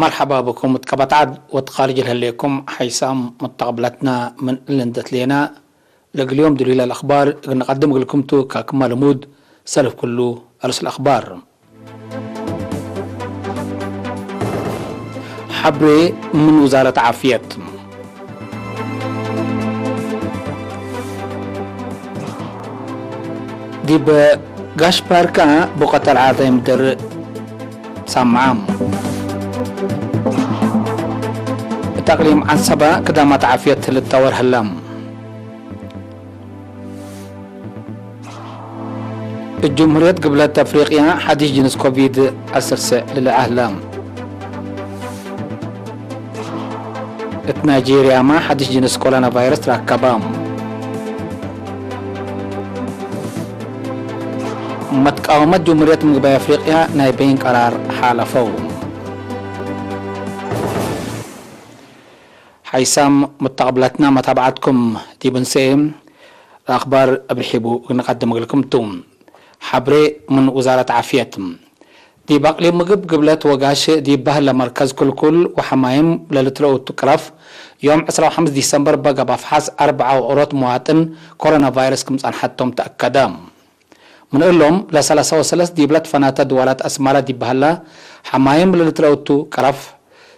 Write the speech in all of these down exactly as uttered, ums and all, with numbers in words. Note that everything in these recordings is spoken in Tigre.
መርሐባ ብኩም እት ቀበት ዐድ ወትካልጅ ለህሌኩም ሓይሳም ሙተቅብለትና። ምን እሊ እንዴ ትሌና፣ ለእግል ዮም ድሉይ ለአክባር እግል ንቀድም እግልኩም ቱ። ከክመ ልሙድ፣ ሰልፍ ክሉ አርእስ ለአክባር። ሐብሬ ምን ውዛረት ዓፍየት። ዲብ ጋሽ ባርካ ቡቀት አልዓዳይ ምድር ሳምዓ። እት አቅሊም ዐንሰበ ክዳማት ዓፍየት ልትጠወር ህለ። እት ጅምሁርየት ግብለት አፍሪቅያ ሐዲስ ጅንስ ኮቪድ ዐስር ስዕ ልልዐ ህለ። እት ናይጄርያመ ሐዲስ ጅንስ ኮሮና ቫይረስ ትረከበ። መትቃወመት ጅምሁርየት ምግባይ አፍሪቅያ ናይ በይን ቀራር ሓለፈው። ሓይሳም ሙተቅብለትና መታብዐትኩም ዲብ እንሰኤ ለአክባር እብ ርሒቡ እግል ንቀድም እግልኩም ቱ። ሐብሬ ምን ውዛረት ዓፍየት። ዲብ አቅሊም ምግብ ግብለት ወጋሽ ዲብ በህለ መርከዝ ክልኩል ወሐማይም ለልትረኡ ቱ ቅረፍ፣ ዮም ዕስራ ወሐምስ ዲሰምበር በገብአ አፍሓስ አርበዓ ወኦሮት መዋጥን ኮሮና ቫይረስ ክም ጸንሐቶም ተአከደ። ምን እሎም፣ ለሰለሰ ወሰለስ ዲብለ ትፈናተ ድዋላት አስማረ ዲብ በህለ ሐማይም ለልትረኡ ቱ ቅረፍ፣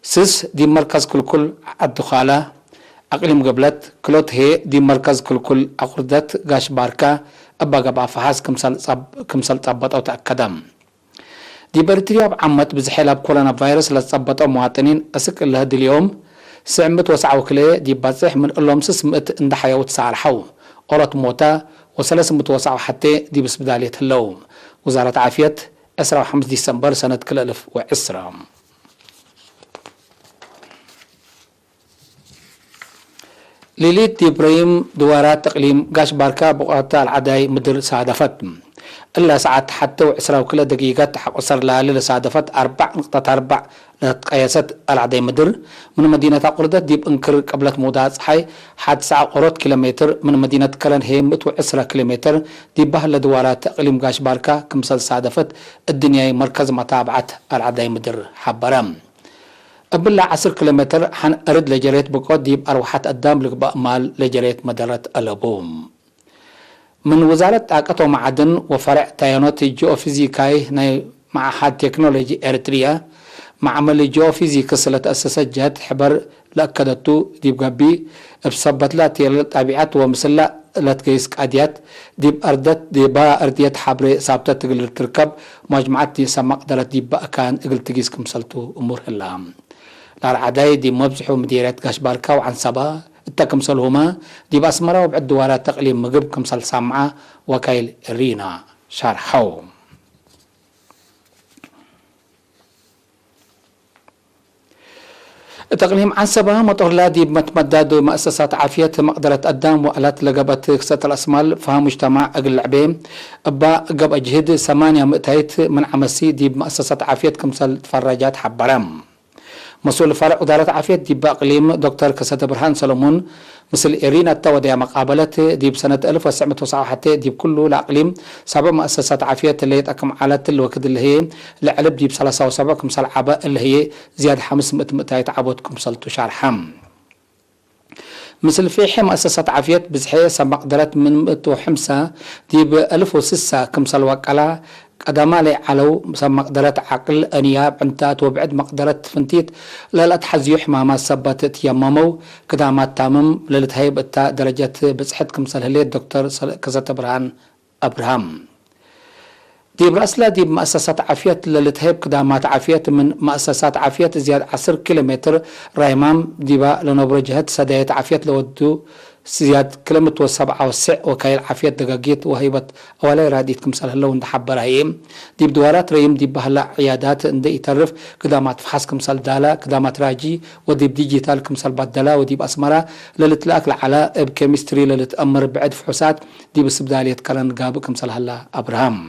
ስስ ዲብ መርከዝ ክልኩል ዐዲ ኻለ፣ አቅሊም ግብለት፣ ክሎት ህዬ ዲብ መርከዝ ክልኩል አቁርደት ጋሽ ባርከ እበ ገብአ ፈሐስ ክምሰል ጸብ-፣ ክምሰል ጸበጠው ተአከደ። ዲብ ኤሪትርያ እብ ዓመት ብዝሐ ላብ ኮሮና ቫይረስ ለትጸበጠው መዋጥኒን እስክ እለ ህድልዮም ስዕ ምእት ወሰብዓ ወክልኤ ዲብ በጽሕ፣ ምን እሎም ስስ ምእት እንዴ ሐየው ትሰአልሐው፣ ኦሮት ሞተ ወሰለስ ምእት ወሰብዓ ሐቴ ዲብ ስብዳልየት ህለው። ውዛረት ዓፍየት፣ ዕስራ ወሐምስ ዲሰምበር ሰነት ክልኤ እልፍ ወዕስራ። ሊሊት ዲብ ረይም ድዋራት እቅሊም ጋሽ ባርካ ቡቅዐት አልዓዳይ ምድር ሳደፈት። እለ ሰዓት ሐቴ ወዕስራ ወክልኤ ደቂቀት ሐቆ ሰር ላሊ ለሳደፈት አርበዕ ንቅጠት አርበዕ ለትቀየሰት አልዓዳይ ምድር፣ ምን መዲነት አቁርደት ዲብ እንክር ቅብለት ሙዳ ጸሓይ ሐድ ሰዕ ኦሮት ኪሎ ሜትር፣ ምን መዲነት ከለን ህዬ ምእት ወዕስራ ኪሎ ሜትር ዲብ በህለ ድዋራት እቅሊም ጋሽ ባርካ ክምሰል ሳደፈት እድንያይ መርከዝ መታብዐት አልዓዳይ ምድር ሐበረ። እብለ ዐስር ኪሎ ሜትር ሐን እርድ ለጀሬት ብቆት ዲብ አርወሐት አዳም ልግበእ ማል ለጀሬት መደረት አለቡ። ምን ውዛረት ጣቀት ወመዓድን ወፈርዕ ታየኖት ጂኦፊዚካይ ናይ መዓሀድ ቴክኖሎጂ ኤሪትርያ፣ ማዕመል ጂኦፊዚክስ ለተአሰሰት ጀህት ሕበር ለአከደቱ ዲብ ገብእ፣ እብ ሰበትለ ቴለል ጣቢዐት ወምስለ ለትገይስ ቃድያት፣ ዲብ አርደት ዲበ እርድየት ሐብሬ ሳብተት እግል ልትርከብ መጅመዐት ዲሰ መቅደረት ዲበ አካን እግል ትጊስ ክምሰልቱ እሙር ህላ። ለአልዓዳይ ዲብ መብዝሑ ምዲርየት ጋሽ ባርካ ወዐንሰበ እተ ክምሰልሁመ፣ ዲብ አስመረ ወብዕድ ድዋራት ተቅሊም ምግብ ክምሰል ሳምዐ ወካይል እሪና ሸርሐው። እት እቅሊም ዐንሰበ መጦርላ ዲብ መትመዳድ መአሰሳት ዓፍየት መቅደረት አዳም ወአላት ለገብአት ክሰት ረአስማል ፈሀም ሙጅተማዕ እግል ለዕቤ እባ ገብአ ጅህድ ሰማንያ ምእታይት ምን ዐመሲ ዲብ መአሰሳት ዓፍየት ክምሰል ትፈረጃት ሐበረ። መስኡል ፈርዕ ውዛረት ዓፍየት ዲብ አቅሊም ዶክተር ከሰተ ብርሃን ሰለሙን፣ ምስል ኤሪና እተ ወደያ መቃበለት፣ ዲብ ሰነት አልፍ ወትሰዕ ምእት ወሰብዓ ወሐቴ ዲብ ኩሉ ለአቅሊም ሳብዕ መአሰሳት ዓፍየት እለ ይጠቅም ዐለት፣ እሊ ወክድ እለ ህዬ ለዐልብ ዲብ ሰላሳ ወሰብዕ ክምሰል ዐበ፣ እለ ህዬ ዝያድ ሐምስ ምእት ምእታይት ዐቦት ክምሰልቱ ሻርሐ። ምስል ፌሐ መአሰሳት ዓፍየት ብዝሐ ሰብ መቅደረት ምን ምእት ወሐምሰ ዲብ አልፍ ወስሳ ክምሰል ወቀላ፣ ቀደማሌ ዐለው ሰብ መቅደረት ዐቅል፣ አንያብ፣ ዕንታት ወብዕድ መቅደረት ፍንቲት ለለአትሐዝዩ ሕማማት ሰበት ትየመመው፣ ክዳማት ታምም ለልትሀይብ እታ ደረጀት ብጽሕት ክምሰል ህሌት ዶክተር ሰ-፣ ከሰተ ብርሃን አብርሃም። ዲብ ረአስለ ዲብ መአሰሳት ዓፍየት ለልትሀይብ ክዳማት ዓፍየት ምን መአሰሳት ዓፍየት ዝያድ ዐስር ኪሎ ሜትር ራይማም ዲባ ለነብሮ ጀህት ሰዳየት ዓፍየት ለወዱ ዝያድ ክልምት ወሰብዓ ወስዕ ወካይል ዓፍየት ደጋጊት ወሀይበት አዋላይ ራድኢት ክምሰል ህለው እንዴ ሐበረ ህዬ፣ ዲብ ድዋራት ረይም ዲብ በህለ ዕያዳት እንዴ ኢተርፍ፣ ግዳማት ፍሓስ ክምሰል ዳለ፣ ግዳማት ራጂ ወዲብ ዲጂታል ክምሰል ባደላ ወዲብ አስመራ ለልትለአክ ለዐለ እብ ኬሚስትሪ ለልትአምር ብዕድ ፍሑሳት ዲብ ስብዳልየት ከረን ጋብእ ክምሰል ሀላ አብርሃም።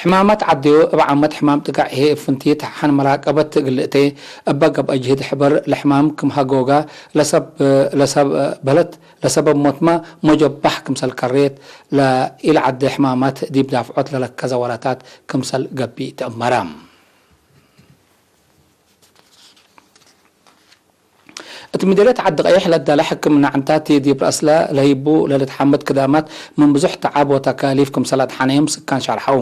ሕማማት ዐደዮ፣ እብ ዓመት ሕማም ጥጋዕ ህዬ እብ ፍንቲት ሐን መራቀበት እግል ልእቴ እበ ገብአ ጅህድ ሕበር ለሕማም ክም ሀጎጋ ለሰብ፣ ለሰብ፣ በለት ለሰበብ ሞትመ መጆባሕ ክምሰል ከሬት፣ ለኢለዐደ ሕማማት ዲብ ዳፍዖት ለረከዘ ወራታት ክምሰል ገብእ ተአመረ። እት ምዴርየት ዐዲ ቀይሕ ለዳለ ሕክምና ዕንታት ዲብ ረአስለ ለህይቡ ለልትሐመድ ክዳማት ምን ብዙሕ ተዓብ ወተካሊፍ ክምሰል አድሐነዮም ስካን ሸርሐው።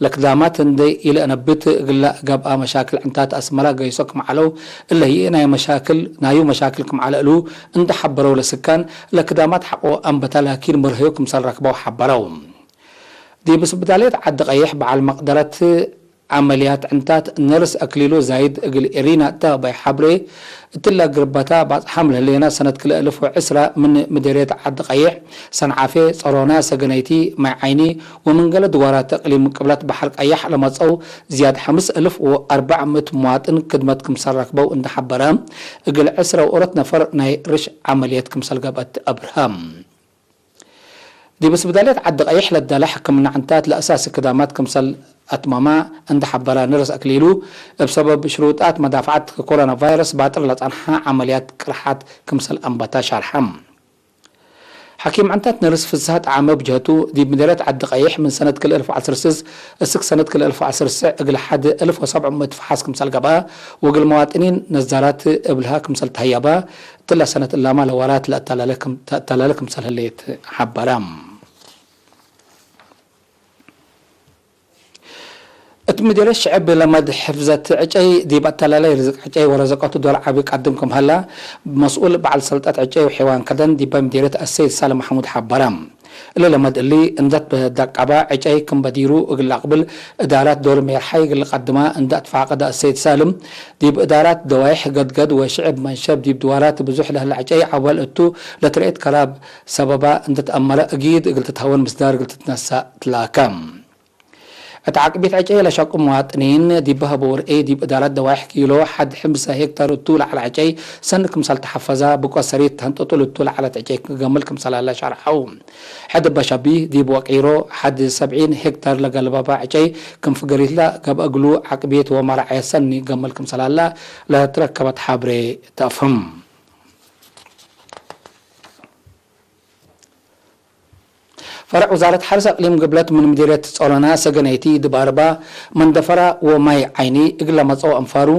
ለክዳማት እንዴ ኢለአነብት እግለ ገብአ መሻክል ዕንታት አስመረ ገይሶ ክም ዐለው እለ ህዬ ናይ መሻክል፣ ናዩ መሻክል ክም ዐለ እሉ እንዴ ሐበረው ለስካን ለክዳማት ሐቆ አንበተ ላኪን መርሀዮ ክምሰል ረክበው ሐበረው። ዲብ ስብዳልየት ዐዲ ቀይሕ በዐል መቅደረት ዐመልያት ዕንታት ነርስ አክሊሉ ዛይድ እግል ኤሪና እተ ባይ ሐብሬ፣ እትለ ግርበታ ባጽሓም ለህሌና ሰነት ክልኤ እልፍ ወዕስረ ምን ምዴርየት ዐዲ ቀይሕ፣ ሰንዓፌ፣ ጸሮና፣ ሰገነይቲ፣ ማይ ዓይኒ ወምን ገሌ ድዋራት እቅሊም ቅብለት በሐር ቀያሕ ለመጸው ዝያድ ሐምስ እልፍ ወአርበዕ ምእት መዋጥን ክድመት ክምሰል ረክበው እንዴ ሐበረ፣ እግል ዕስረ ወኦሮት ነፈር ናይ ርሽ ዐመልየት ክምሰል ገብአት አብርሀ። ዲብ ስብዳልየት ዐዲ ቀይሕ ለዳለ ሕክምና ዕንታት ለአሳሲ ክዳማት ክምሰል አትመመ እንዴ ሐበረ ነርስ አክሊሉ፣ እብ ሰበብ ሽሩጣት መዳፍዐት ኮሮና ቫይረስ ባጥር ለጸንሐ ዐመልያት ቅርሓት ክምሰል አንበተ ሸርሐ። ሐኪም ዕንታት ነርስ ፍስሐ ጠዓመ ብጅሀቱ፣ ዲብ ምዴርየት ዐዲ ቀይሕ ምን ሰነት ክልኤ እልፍ ወዐስር ስስ እስክ ሰነት ክልኤ እልፍ ወዐስር ስዕ እግል ሐድ እልፍ ወሰብዕ ምእት ፈሓስ ክምሰል ገብአ፣ ወእግል መዋጥኒን ነዛራት እብልሃ ክምሰል ተሀየበ፣ እትለ ሰነት እላመ ለወራት ለአተላለ ክም-፣ ተአተላለ ክምሰል ህሌት ሐበረ። እት ምዴርየት ሽዕብ ለመድ ሕፍዘት ዕጨይ ዲብ አተላላይ ርዝቅ ዕጨይ ወረዘቀቱ ዶል ዐቢ ቀድም ክም ሀላ፣ መስኡል በዐል ሰልጠት ዕጨይ ወሕዋን ከደን ዲበ ምዴርየት አሰይድ ሳልም መሕሙድ ሐበረ። እሊ ለመድ እሊ እንዴ ትደቀበ፣ ዕጨይ ክም በዲሩ እግል ለአቅብል እዳራት ዶል ሜርሓይ እግል ልቀድማ እንዴ አትፋቀደ አሰይድ ሳልም፣ ዲብ እዳራት ደዋይሕ ገድገድ ወሽዕብ መንሸብ ዲብ ድዋራት ብዙሕ ለህለ ዕጨይ ዐወል እቱ ለትርኤት ከራብ ሰበባ እንዴ ተአመረ፣ እጊድ እግል ትትሀወን ምስዳር እግል ትትነሰእ ትላከ። እት ዐቅቢት ዕጨይ ለሸቁ መዋጥኒን ዲብ ሀቡ ወርኤ፣ ዲብ እዳረት ደዋይሕ ኪሎ ሐድ ሕምሰ ሄክታር እቱ ለዐለ ዕጨይ ሰኒ ክምሰል ተሐፈዛ፣ ብቆ ሰሪት ተህንጠጡ ልቱ ለዐለት ዕጨይ ገምል ክምሰል ሀለ ሸርሐው። ሕድ እበ ሸቢ፣ ዲብ ወቂሮ ሐድ ሰብዒን ሄክታር ለገልበበ ዕጨይ ክም ፍገሪትለ ገብአ እግሉ፣ ዐቅቢት ወመራዐየት ሰኒ ገምል ክምሰል ሀለ ለትረከበት ሐብሬ ተአፍህም። ፈረዕ ውዛረት ሐርስ አቅሊም ግብለት ምን ምዲርየት ጾሮና ሰገነይቲ ድባርባ መንደፈራ ወማይ ዓይኒ እግል ለመጽኦ አንፋሩ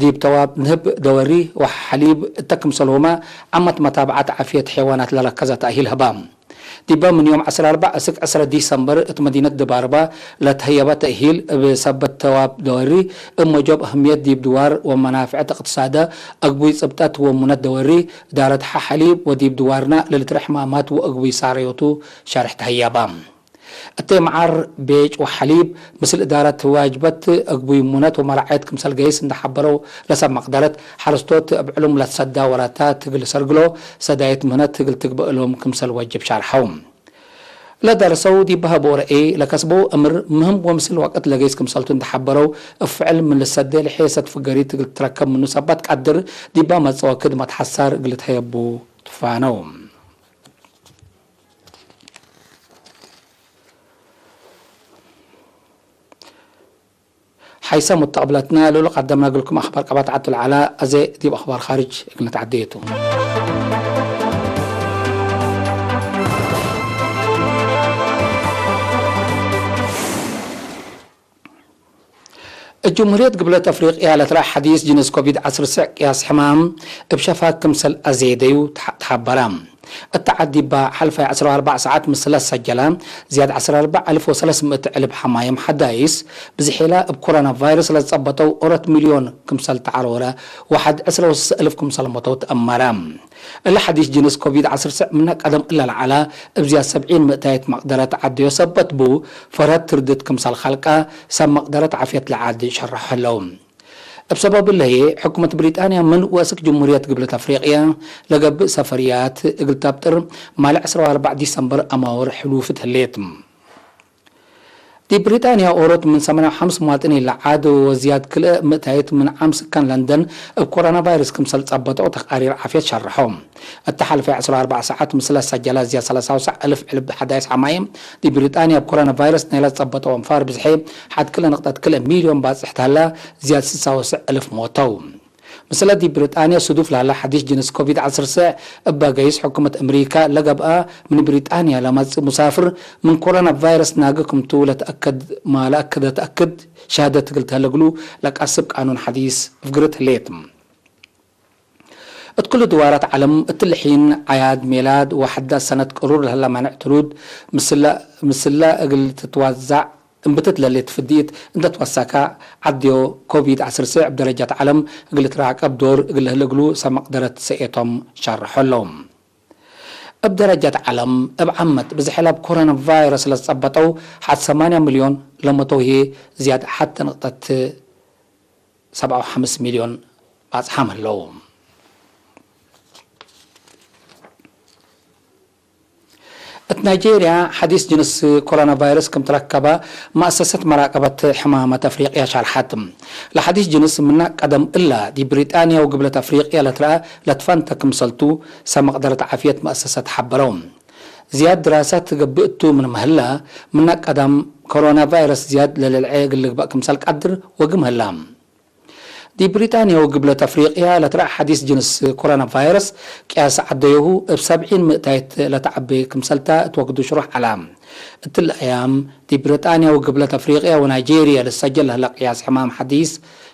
ዲብ ተዋብ ንህብ ደወሪ ወሐሊብ እተ ክምሰልሁመ ዓመት መታብዐት ዓፍየት ሐይዋናት ለረከዘ ተእሂል ህባ። ዲበ ምን ዮም ዐስር አርበዕ እስክ ዕስር ዲሰምበር እት መዲነት ድባርባ ለተህየበ ተእሂል እብ ሰበት ተዋብ ደወሪ እብ መጆብ አህምየት ዲብ ድዋር ወመናፍዐት እቅትሳደ አግቡይ ጽብጠት ወሙነት ደወሪ እዳረት ሐ ሐሊብ ወዲብ ድዋርና ለልትረ ሕማማት ወእግቡይ ሳረዮቱ ሸርሕ ተህያባ። እተ መዓር፣ ቤጭ ወሐሊብ ምስል እዳረት ዋጅበት እግቡይ ሙነት ወመራዐየት ክምሰል ገይስ እንደ ሐበረው ለሰብ መቅደረት፣ ሐረስቶት እብ ዕሉም ለትሰዳ ወራታት እግል ሰርግሎ፣ ሰዳየት ምህነት እግል ትግበእ እሎም ክምሰል ወጅብ ሻርሐው። ለደርሰው ዲብ ሀቦ ረኤ ለከስበው እምር ምህም ወምስል ወቅት ለገይስ ክምሰልቱ እንደ ሐበረው፣ እብ ፍዕል ምን ልሰዴ ለሔሰት ፍገሪት እግል ትትረከብ ምኑ ሰበት ቀድር፣ ዲባ መጽኦ ክድመት ሐሳር እግል ልትሀየቡ ትፋነው። ሐይሰ ሙተቅብለትነ ለእሉ ቀደምነ እግልኩም አክባር ቀባት ዐቱ ለዐለ፣ አዜ ዲብ አክባር ካርጅ እግል ንትዐዴ ቱ። እት ጅምሁርየት ግብለት አፍሪቅያ ለትረአ ሐዲስ ጅንስ ኮቪድ ዐስር ስዕ ቅያስ ሕማም እብ ሸፋግ ክምሰል አዜደዩ ተሐ-፣ ተሐበረ። እተ ዐድ ዲባ ሐልፈ ዐስር ወአርበዕ ሰዓት ምስለ ሰጀለ፣ ዝያድ ዐስር ወአርበዕ አልፍ ወሰለስ ምእት ዕልብ ሐማይም ሐዳይስ ብዝሔለ እብ ኮሮና ቫይረስ ለትጸበጠው ኦሮት ሚልዮን ክምሰል ተዐሮረ ወሐድ ዕስር ወስስ እልፍ ክምሰል ሞተው ተአመረ። እለ ሐዲስ ጅንስ ኮቪድ ዐስር ስዕ ምነ ቀደም እለ ለዐለ እብ ዝያድ ሰብዒን ምእታይት መቅደረት ዐደዮ ሰበት ቡ፣ ፈርሀት ትርድት ክምሰል ከልቀ፣ ሰብ መቅደረት ዓፍየት ለዐድ ሸረሑ ህለው። እብ ሰበብ እለ ህዬ፣ ሕኩመት ብሪጣንያ ምን ወእስክ ጅምሁርየት ግብለት አፍሪቅያ ለገብእ ሰፈርያት እግል ተብጥር፣ ማለ ዐስር ወአርበዕ ዲሰምበር አማውር ሕሉፍት ህሌት። ዲብ ብሪጣንያ ኦሮት ምን ሰማንያ ወሐምስ መዋጥኒን ለዐድ ወዝያድ ክልኤ ምእታይት ምን ዓም ስካን ለንደን እብ ኮሮና ቫይረስ ክምሰል ጸበጠው ተቃሪር ዓፍየት ሸርሖ። እተ ሐልፈ ዐስር ወአርበዕ ሰዓት ምስለ ሰጀለ ዝያድ ሰላሳ ወሰዕ እልፍ ዕልብ ሐዳይስ ሐማይም ዲብ ብሪጣንያ እብ ኮሮና ቫይረስ ናይለ ጸበጠው አንፋር ብዝሐ ሐድ ክልኤ ንቅጠት ክልኤ ሚልዮን ባጽሕ ተህለ፣ ዝያድ ስሳ ወሰዕ እልፍ ሞተው። ምስለ ዲብ ብሪጣንያ ስዱፍ ለህለ ሐዲስ ጅንስ ኮቪድ ዐስር ስዕ እበ ገይስ ሕኩመት አምሪካ ለገብአ ምን ብሪጣንያ ለመጽእ ሙሳፍር ምን ኮሮና ቫይረስ ናግእ ክምቱ ለተአከድ ማለ አከደ ተአክድ ሸሃደት እግል ተህለ እግሉ ለቀስብ ቃኑን ሐዲስ ፍግርት ህሌት። እት ክሉ ድዋራት ዐለም እትሊ ሒን ዓያድ ሜላድ ወሐዳስ ሰነት ቅሩር ለህለ ማንዕ ትሉድ ምስለ፣ ምስለ እግል ትትዋዛዕ እምብትት ለሌት ፍድኢት እንደ ትወሰካ፣ ዐድዮ ኮቪድ ዐስር ስዕ እብ ደረጃት ዐለም እግል ልትራቀብ ዶር እግል ለህለ እግሉ ሰብ መቅደረት ሰኤቶም ሸርሖ እሎም። እብ ደረጃት ዐለም፣ እብ ዓመት ብዝሕ ለብ ኮሮና ቫይረስ ለትጸበጠው ሐድ ሰማንያ ሚልዮን ለመተው ህዬ ዝያድ ሐተ ንቅጠት ሰብዓ ወሐምስ ሚልዮን ባጽሓም ህለው። እት ናይጄርያ፣ ሐዲስ ጅንስ ኮሮና ቫይረስ ክም ትረከበ መአሰሰት መራቀበት ሕማመት አፍሪቅያ ሸርሐት። ለሐዲስ ጅንስ ምነ ቀደም እለ፣ ዲብ ብሪጣንያ ወግብለት አፍሪቅያ ለትረአ ለትፈንተ ክምሰልቱ፣ ሰብ መቅደረት ዓፍየት መአሰሰት ሐበረው። ዝያድ ድራሳት ገብእ እቱ ምንመ ህለ፣ ምነ ቀደም ኮሮና ቫይረስ ዝያድ ለልዕሌ እግል ልግበእ ክምሰል ቀድር ወግም ህላ። ዲብ ብሪጣንያ ወግብለት አፍሪቅያ ለትረአ ሐዲስ ጅንስ ኮሮና ቫይረስ፣ ቅያስ ዐደዮሁ እብ ሰብዒን ምእታይት ለተዐቤ ክምሰልታ እት ወክዱ ሽሩሕ ዐላ። እትሊ አያም፣ ዲብ ብሪጣንያ ወግብለት አፍሪቅያ ወናይጄርያ ልትሰጀል ለህለ ቅያስ ሕማም ሐዲስ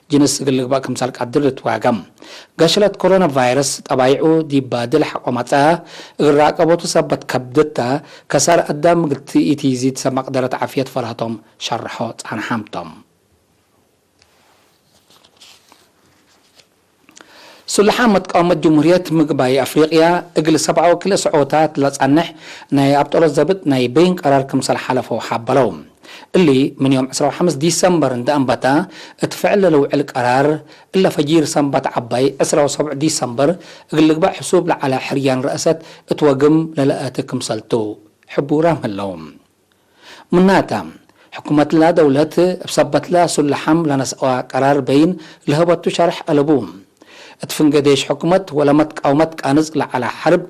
ጅንስ እግል ልግበእ ክምሰል ቀድር ልትዋገም። ገሽለት ኮሮና ቫይረስ ጠባይዑ ዲብ ባድል ሐቆ መጽአ፣ እግል ራቀቦቱ ሰበት ከብድተ፣ ከሳር አዳም እግል ትኢትይዚድ ሰብ መቅደረት ዓፍየት ፈርሀቶም ሸርሖ ጻንሓም ቶም። ሱልሓም መትቃወመት ጅምሁርየት ምግባይ አፍሪቅያ፣ እግል ሰብዓዊ ክልኤ ሰዖታት ለጸንሕ ናይ አብጠሎት ዘብጥ ናይ በይን ቀራር ክምሰል ሓለፈው ሐበረው። እሊ፣ ምን ዮም ዕስራ ወሐምስ ዲሰምበር እንደ አንበተ፣ እት ፍዕል ለልውዕል ቀራር፣ እለ ፈጂር ሰንበት ዐባይ ዕስራ ወሰቡዕ ዲሰምበር፣ እግል ልግበእ ሕሱብ ለዐለ ሕርያን ረአሰት እት ወግም ለለአቲ ክምሰልቱ፣ ሕቡራም ህለው። ምናተ፣ ሕኩመትላ ደውለት እብ ሰበትላ ሱልሓም ለነስአዋ ቀራር በይን ለሀበቱ ሸርሕ አለቡ። እት ፍንጌ ዴሽ ሕኩመት ወለመትቃውመት ቃንጽ ለዐለ ሐርብ፣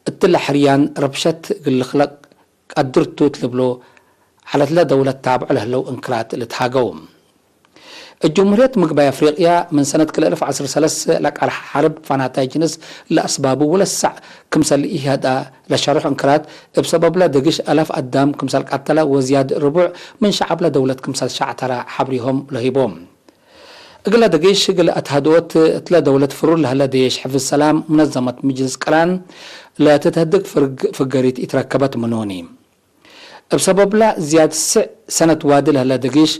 እትለ ሕርያን ረብሸት እግል ልክለቅ ቀድርቱ እት ልብሎ፣ ዐለትለ ደውለት ታብዖ ለህለው እንክራት ልትሃገው። እት ጅምሁርየት ምግባይ አፍሪቅያ፣ ምን ሰነት ክልኤ አልፍ ዐስር ወሰለስ ለቀርሐ ሐርብ ፋናታይ ጅንስ ለአስባቡ ወለሳዕ ክምሰል ኢሀድአ ለሸርሑ እንክራት፣ እብ ሰበብለ ደግሽ አላፍ አዳም ክምሰል ቀተለ ወዝያድ ርቡዕ ምን ሸዐብለ ደውለት ክምሰል ሸዕተረ ሐብሪሆም ለሂቦም። እግለ ደግሽ እግል አትሃድኦት እትለ ደውለት ፍሩር ለህለ ደየሽ ሕፍዝ ሰላም ሙነዘመት ምጅልስ ቅራን ለትትሀድግ ፍርግ-፣ ፍገሪት ኢትረከበት ምኖኒ። እብ ሰበብላ ዝያድ ስዕ ሰነት ዋዲ ለህለ ደጊሽ፣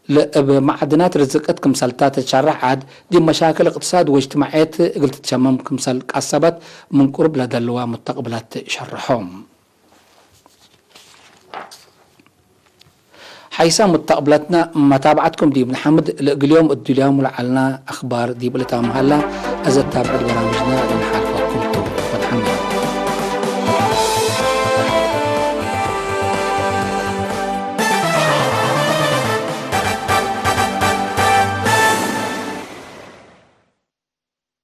ለእብ መዓድናት ርዝቅት ክምሰልታ ትትሸረሕ ዐድ፣ ዲብ መሻክል እቅትሳድ ወእጅትማዕየት እግል ትትሸመም ክምሰል ቀሰበት፣ ምን ቅሩብ ለደልዋ ሙተቅብላት ሸርሖም። ሐይሰ ሙተቅብለትነ መታብዐትኩም ዲብ ነሐምድ፣ ለእግል ዮም እዱልያሙ ለዐልና አክባር ዲብ ልታምሀላ፣ አዘ ታብዕት በራምጅነ ለንሓልፍ።